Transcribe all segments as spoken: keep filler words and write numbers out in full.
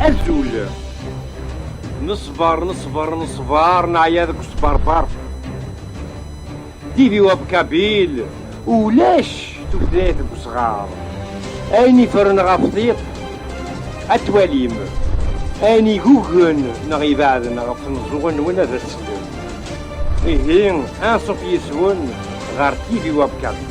Azul. Neṣber, neṣber, neṣber, neɛya deg usberber. T V Web Kabyle, ulac tutlayt deg usɣar. Ayen iffren ɣef tiṭ, ad twalim. Ayen igugen neɣ ibeɛden ɣef tmeẓẓuɣin-nwen, ad as-slem. Ihi, anṣuf yis-wen ɣer T V Web Kabyle.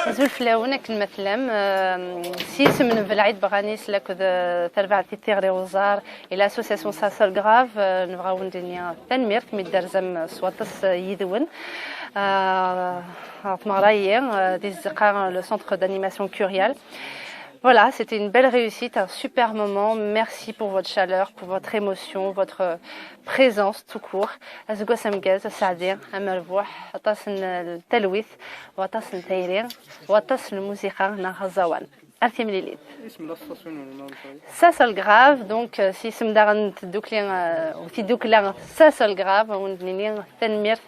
Azul fell-awen, akken ma tellam. Euh, s yisem n Belɛid Beɣanis, akked, euh, tarbaɛt i tiɣri uẓar, et l'association Sasol Grave, euh, nebɣa ad wen-d-nini tanemmirt mi d-terzam s waṭas, euh, yid-wen. Euh, ɣer tmeɣra-yi, euh, di Zzeqqa, le centre d'animation Curial. Voilà, c'était une belle réussite, un super moment. Merci pour votre chaleur, pour votre émotion, votre présence tout court. Aseggas ameggaz, aseɛdi, amerbuḥ, aṭas n talwit, waṭas n tayri, waṭas n lmusiqa neɣ aẓawan. Ar timlilit. Isem n l'association-nwen, ma ulac aɣilif? Sasol Grave, donc, euh, s yisem daɣen n tdukli, euh, u tiddukla Sasol Grave, ad wen-d-nini tanemmirt.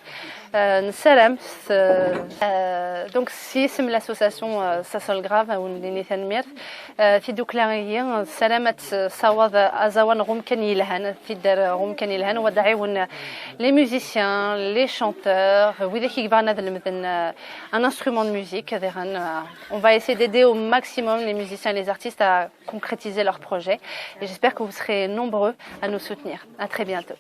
Euh, nessaram s, euh, donc, s yisem n l'association, euh, Sasol Grave, ad wen-d-nini tanemmirt. Euh, tiddukla-agi, nessaram ad tessawaḍ aẓawan ɣer umkan yelhan, ad t-id-terr ɣer umkan yelhan, u ad tɛiwen les musiciens, les chanteurs, widak i yebɣan ad lemden, euh, un instrument de musique, diɣen, euh, on va essayer d'aider au maximum les musiciens et les artistes à concrétiser leurs projets. Et j'espère que vous serez nombreux à nous soutenir. À très bientôt.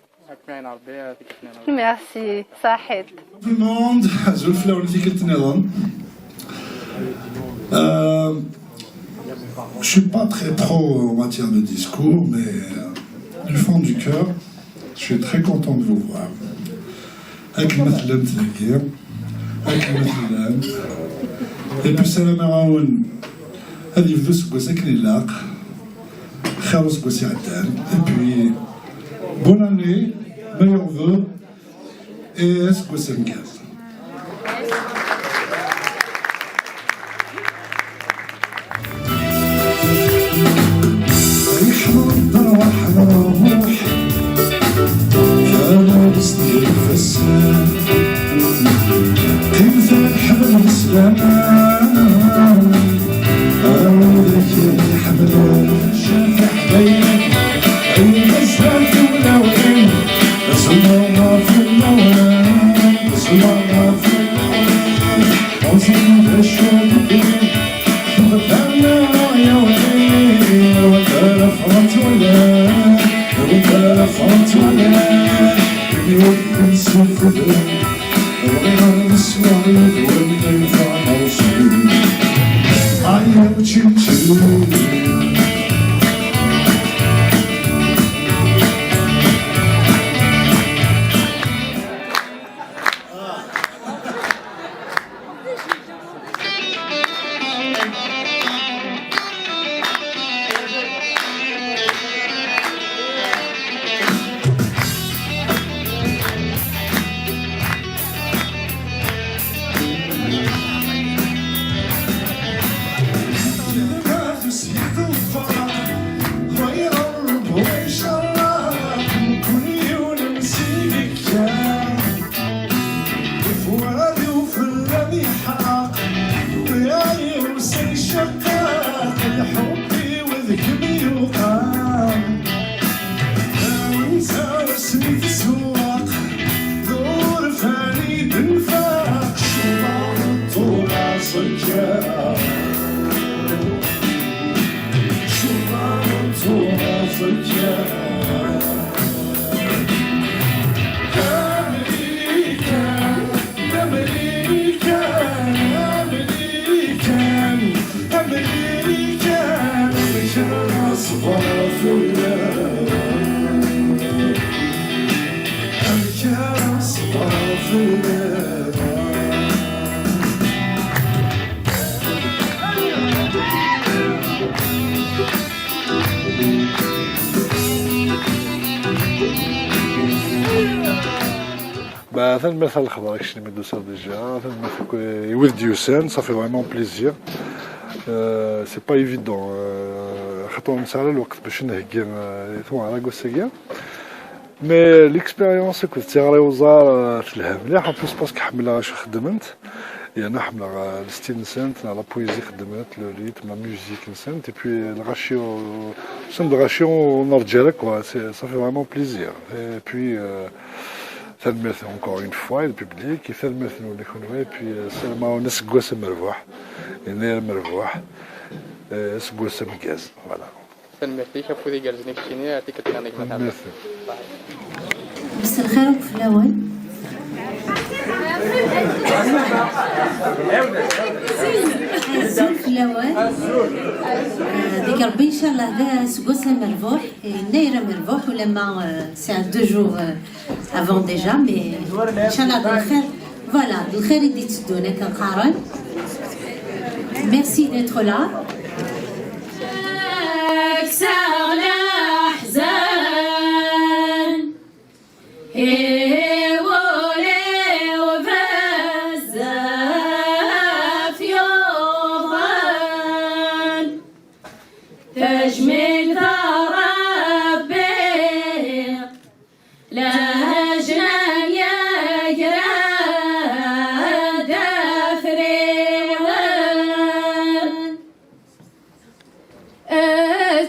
Merci, صحيت. Tout le monde, azul fell-awen tikkelt nniḍen. Euh, je suis pas très pro en matière de discours, mais, euh, du fond du cœur, je suis très content de vous voir. Akken ma tellamt dagi, akken ma tellam. Et puis, ssarameɣ-awen ad yebdu useggas akken ilaq, xir useggas iɛeddan. Et puis, bonne année, meilleurs vœux, et aseggas ameggaz. Yeḥḍer ṛṛwaḥ n ṛṛuḥ, kra yesdil fell-asen. Qqimet a leḥbab d sslama, a widak i ḥemmlen Cafiɛ Ḥdayen, ay mazal tiwlawin, ẓẓlama fell-awen, ẓẓlama fell-awen. Ur ẓrin d acu d ddin, tebdam yawin, wala ara ffɣent wala, wala ara ffɣent wala, imi ur ten-ssufuden, bɣiɣ ad neswa yid-wen, ay ffɣen ɣer usebbib. Ay učči učči. Ɣef waḍu fell-am iḥaq, win yusan icaqaq, lḥubb-iw d kemm yuqam. Dawen taras mi tsewweq, d urfan i d-nfaq, cewweq ṭṭuɣ aẓekka. Cewweq ṭṭuɣ aẓekka. Amrikan, Amrikan, Amrikan, Amrikan, amek ara ṣebreɣ fell-am? Amek ara ṣebreɣ fell-am? Tanemmirt a Lexḍer, kečč mi d-tusiḍ déjà, tanemmirt akk i wid d-yusan, ça fait vraiment plaisir. Euh, c'est pas évident, euh, xaṭer ur nesɛi ara lweqt bac nheggi, euh, i tmeɣra n wass-agi. Mais l'expérience akked tiɣri uẓar, euh, telha mliḥ, en plus parce que ḥemmleɣ acu xeddment. Yerna ḥemmleɣ, euh, le style-nsent, neɣ la poésie xeddment, le rythme, la musique-nsent, et puis, euh, lɣaci, euh, ur nerǧa ara, quoi. C'est, ça fait vraiment plaisir. Et puis, euh, tanemmirt encore une fois i le public, et tanemmirt-nwen i kunwi, et puis, euh, ssarameɣ-awen aseggas amerbuḥ, yennayer amerbuḥ, euh, aseggas ameggaz. Voilà. Tanemmirt-ik, afud igerrzen i keččini, yeɛṭik-d kan gma. Tanemmirt. Mselxir akk fell-awen. Azul fell-awen. Euh, deg Rebbi, inchallah, d aseggas amerbuḥ, yennayer amerbuḥ, ulamma, euh, c'est un deux jours, euh, avant déjà, mais inchallah, d lxir. Voilà, d lxir i d-itteddun, akken qqaren. Merci d'être là. Tajmilt a Rebbi, lehjna n yagrad d afriwen.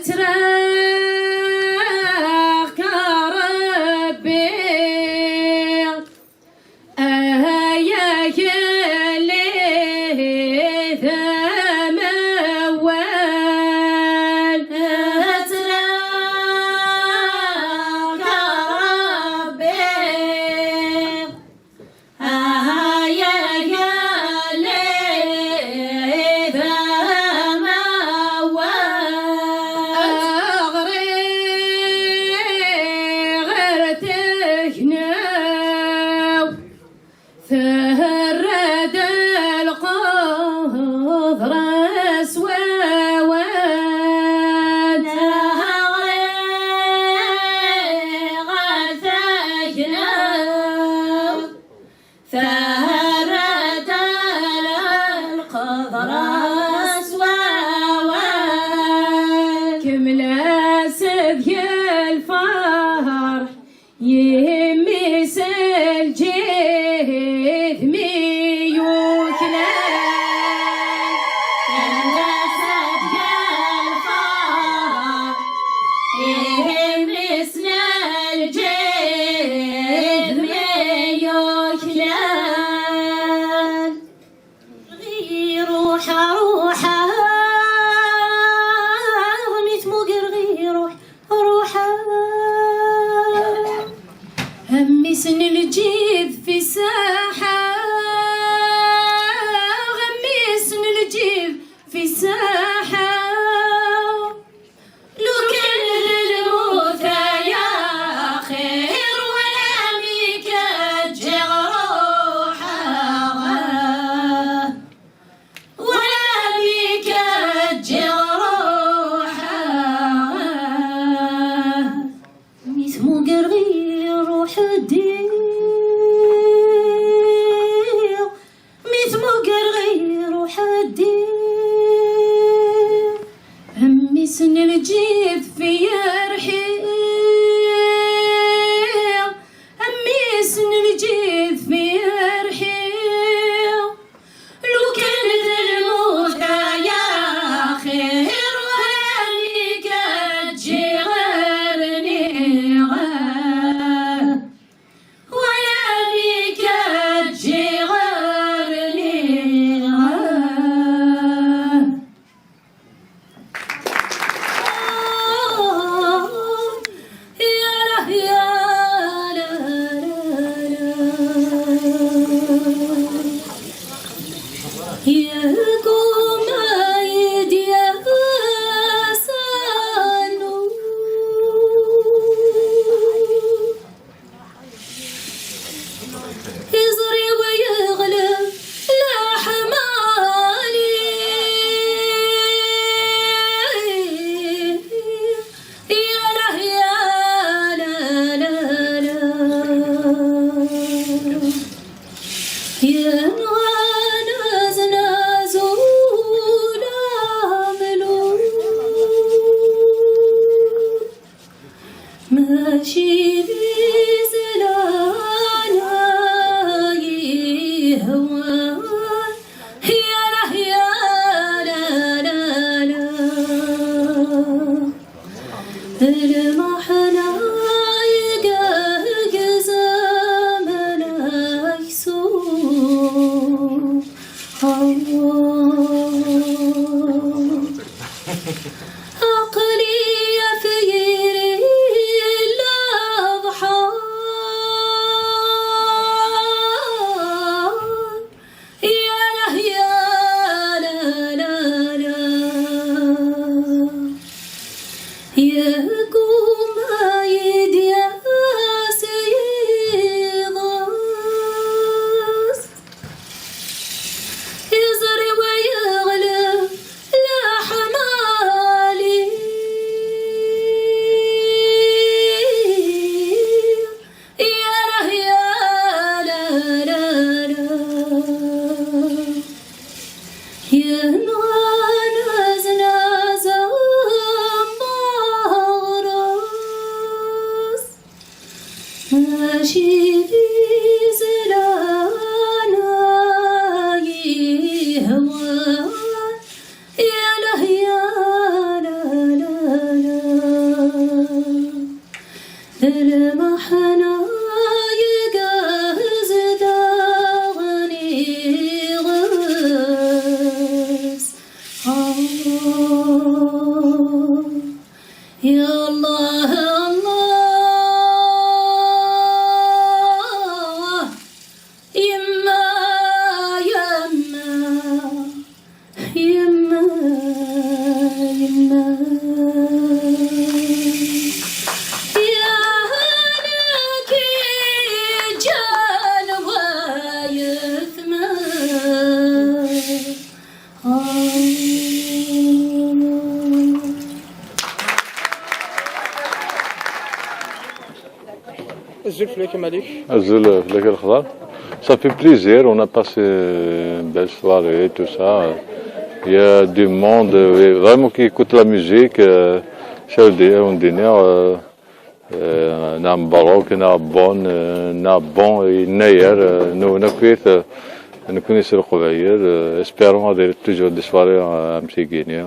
Ttreɣ-k a Rebbi, ay agellid amawal. Ttreɣ-k a Rebbi, ay agellid amawal. Ɣriɣ ar tegnaw, terra-d lqedra s wawal. Ɣriɣ ar tegnaw, terra-d lqedra s wawal. Kemmel-as deg lferḥ, yemmi-s lǧid mi yuklan. Kemmel-as deg lferḥ, yemmi-s lǧid mi yuklan. Ɣir ruḥ, ruḥ, mi tmuger ɣir ruḥ, ruḥ. Mmi-s n lǧid fi saḥa, mmi-s n lǧid fi saḥa. Lukan d lmut ay axir, wala mi k-ǧǧiɣ ruḥeɣ, wala mi k-ǧǧiɣ ruḥeɣ. Mi tmuger ɣir ruḥ ddin. Yenɣan aznazul amlul, mačči d izlan ay yehwan. Ya la, ya la, la, la. D lmeḥna igerrez aman aksum. Aql-i ɣef yiri n lebḥer. Ya la, ya la, la, la. Yegguma ad d-yas yiḍes, iẓri wa yeɣleb leḥmali. Ya la, ya la, la, la. Yenɣan aznaz am aɣrus, mačči d izlan ay yehwan. Ya la, ya la, la, la. D lmeḥna igerrez daɣen iɣes. Ah. Ya Allah, Allah. Yemma, yemma, yemma, yemma. Ya nekk iǧǧan wayetma. Azul fell-ak a Malik. Azul fell-ak a Lexḍer. Ça fait plaisir, on a passé une belle soirée, tout ça. Il y a du monde, euh, vraiment qui écoute la musique, euh, ça veut dire, on dit, euh, Euh, neɣ mebruk, neɣ bon, euh, neɣ bon, yennayer, euh, nwen akkit, euh, nekkni s Leqbayel, euh, espérons ad iriḍ toujours des soirées, euh, am tigini.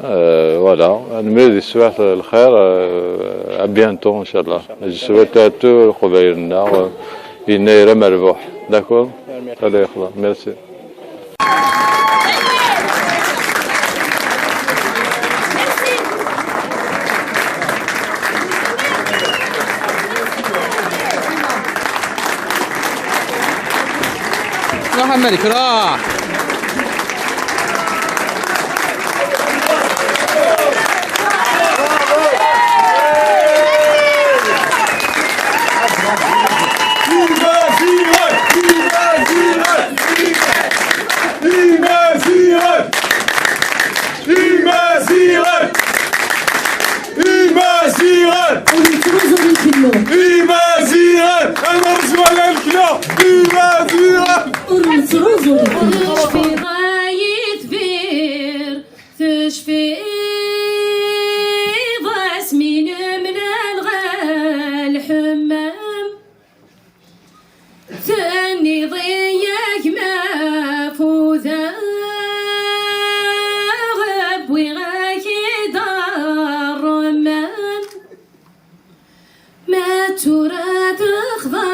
Euh, voilà, nemlil di teswiɛt lxir, euh, à bientôt, inchallah. Je souhaite à tout Leqbayel-nneɣ, euh, yennayer amerbuḥ. D'accord ? Allez, yexḍer. Merci. راح الملك، راح. Imaziɣen! Imaziɣen! Imaziɣen! Ur nettruẓu ara lfilmu. Imaziɣen! Ad nerzu ala lekla! Imaziɣen! Ur nettruẓu ara lfilmu. Cfiɣ ay itbir, tecfiḍ asmi nemlal ɣer lḥemmam. Tenniḍ-iyi a gma fudeɣ, wwiɣ-ak-id ṛṛemman. Ma tura texḍaḍ-iyi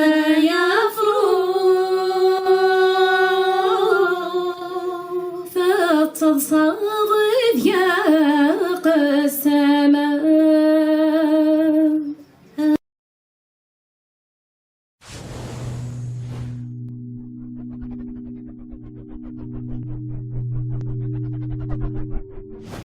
ay afrux, tettaḍsaḍ deg-i aqessam.